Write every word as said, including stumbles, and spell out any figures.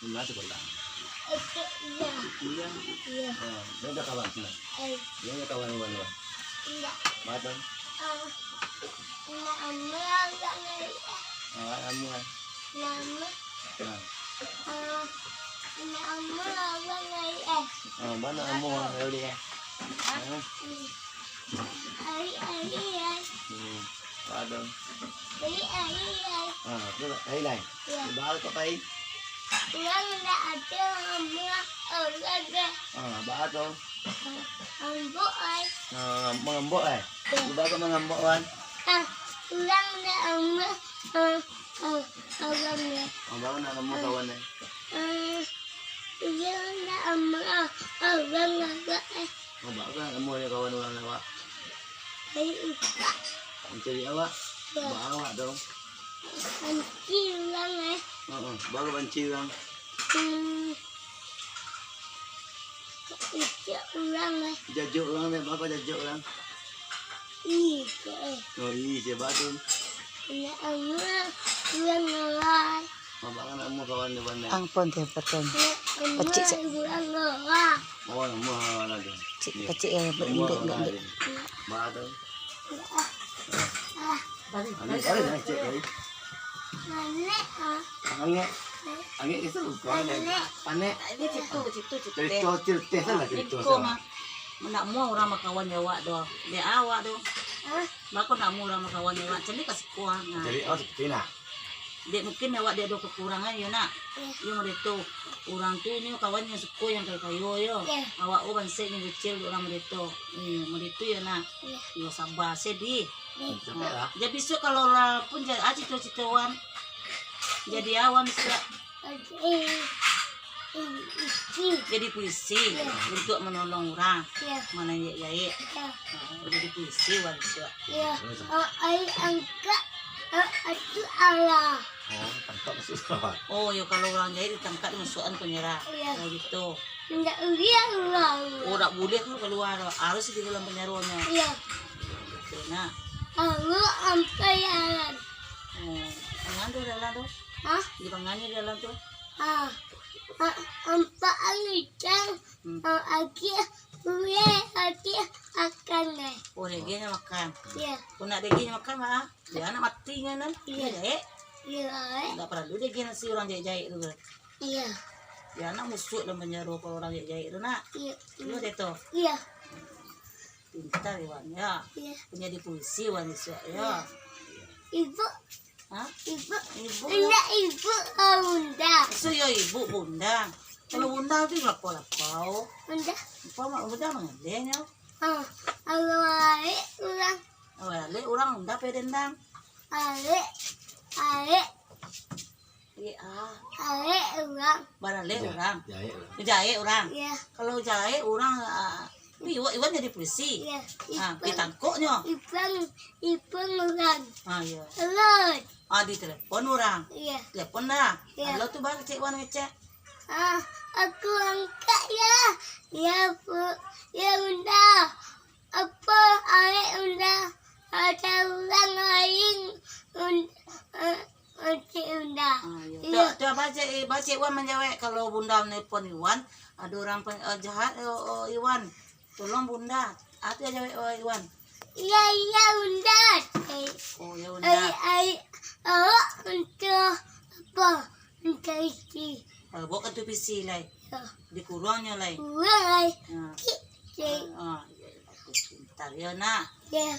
Di ma sikolah? Iya. Iya. Nah, dia ada kawan sana. Eh. Dia ada kawan di mana? Iya. Mana? Ah, nak ambil orang lain. Ah, ambil. Nama? Nah. Ah, nak ambil orang lain. Ah, mana ambil orang lain? Ah. Hmm. Ari, ari, ari. Hmm. Pado. Ari, ari, ari. Ah, tu lah. Ari lai. Ya. Ba kok pai? Urang ndak ado amah urang deh. Ah, ba tu. Ambok ai. Ah, mangambok ai. Ya. Ba kok mangambok wan? Ah, urang ndak amah, ah, ah, urang deh. Ah, ba nak amah kawan deh. Ah, iya ndak amah, ah, urang awak eh. Oh, ba kan amah kawan urang awak. Dari Ipak. Mancari awak? Ya. Ba awak tu. Banci urang, eh. Heeh, baru banci urang. Hmm. Ijak urang, eh. Jajok urang, eh. Ba jajuk urang? Ih, eh. Oh, ih, cubo tu. Nak amah urang awak. Ba kan amah kawan tu pandai. Ampun, tu, ampun. Nak amah urang awak. Oh, amah kawan tu. Cik, kecik ya, amah kawan tu. Ba tu. Balik, balik, balik, cik, balik. Angek, ah. Angek. Angek itu bukan, eh. Panek. Panek. Ini cerita, cerita, cerita. Cerita, cerita salah, cerita salah. Nak mua urang bakawan jo awak tu. Dek awak tu. Hah? Bako nak mua urang bakawan jo awak. Cari ka siko, ah. Nah. Cari, oh, seperti nah. Dek mungkin awak dek ado kekurangan, yo, nak. Iya. Yo, model tu. Urang tu, inyo kawan nan suko nan kayo-kayo, yo. Iya. Awak ko bansaik nan kecil, urang model tu. Iyo, model tu, yo, nak. Iya. Yo, saba, sadih. Iya. Nah, jadi bisuak kalau lah pun ja-, ah, cito-cito wan. Jadi awan bisuak. Jadi puisi. Iya. Untuk manolong urang. Iya. Manjaik-jaik. Iya. Nah, jadi puisi wan bisuak. Iya. Oh, ai angkak, oh, atu alah. Oh, tangkap masuak. Oh, yo, kalau urang jaik ditangkap masuakan penjara. Iya. Oh, gitu. Indak buliah kalua. Oh, dak buliah tu kalua. Harus di dalam penjaronyo. Iya. Gitu, nah. Lalu ampai jalan. Oh, pangan tu dalam tu? Hah? Di pangan di dalam tu? Ah, ah, ampak angicang, hmm, ah, agiah, buliah, agiah makan, eh. Oh, dek agiah makan. Iya. Kok nak dek agiah makan, Mak? Yo, anak mati nyo, nan? Iya. Jaik. Iya, eh. Ndak paralu dek agiah nasi urang jaik-jaik tu, kan? Iya. Yo, anak masuak dalam panjaro kalau urang jaik-jaik tu, nak? Iya. Iyo, dek tu? Iya. Pintar, Iwan, yo. Iya. Punyo di puisi, Iwan, bisuak, yo. Iya. Ibu. Hah? Ibu. Ibu. Indak ibu, oh, bunda. So, yo, ibu, bunda. Kalau bunda tu lapau-lapau. Bunda. Lapau, mak, bunda mangaleh nyo. Ah, kalau arek urang. Oh, arek urang, bunda pai dendang. Arek, arek. Arek, ah. Arek urang. Baralek urang. Jaek urang. Jaek urang. Iya. Kalau jaek urang, ah, Iwan, Iwan jadi polisi. Iya. Ah, ditangkoknyo. Ipan, Ipan urang. Ah, iya. Telepon. Ah, ditelepon urang. Iya. Telepon dah. Iya. Halo tu, Bang, cek Wan ngecek. Ah, aku angkat ya. Ya, Bu. Ya, Bunda. Apa arek Bunda? Ada urang lain, Un-, eh, Encik Bunda. Ah, iya. Iya. Tu, tu, Abah cek, Abah cek Wan manjawek, kalau Bunda nelpon Iwan, ado urang pen-, eh, jahat, eh, oh, Iwan. Tolong Bunda. Ah, tu jawek, oh, Iwan. Iya, iya, Bunda. Eh, oh, ya, Bunda. Ai, ai, awak untuk apa? Untuk isi. Ah, bawa ka tu pisi lai. Ya. Dikurangnyo lai. Kurang lai. Ha. Kik, kik. Ah, ah, ya, bagus, pintar yo, nak. Ya.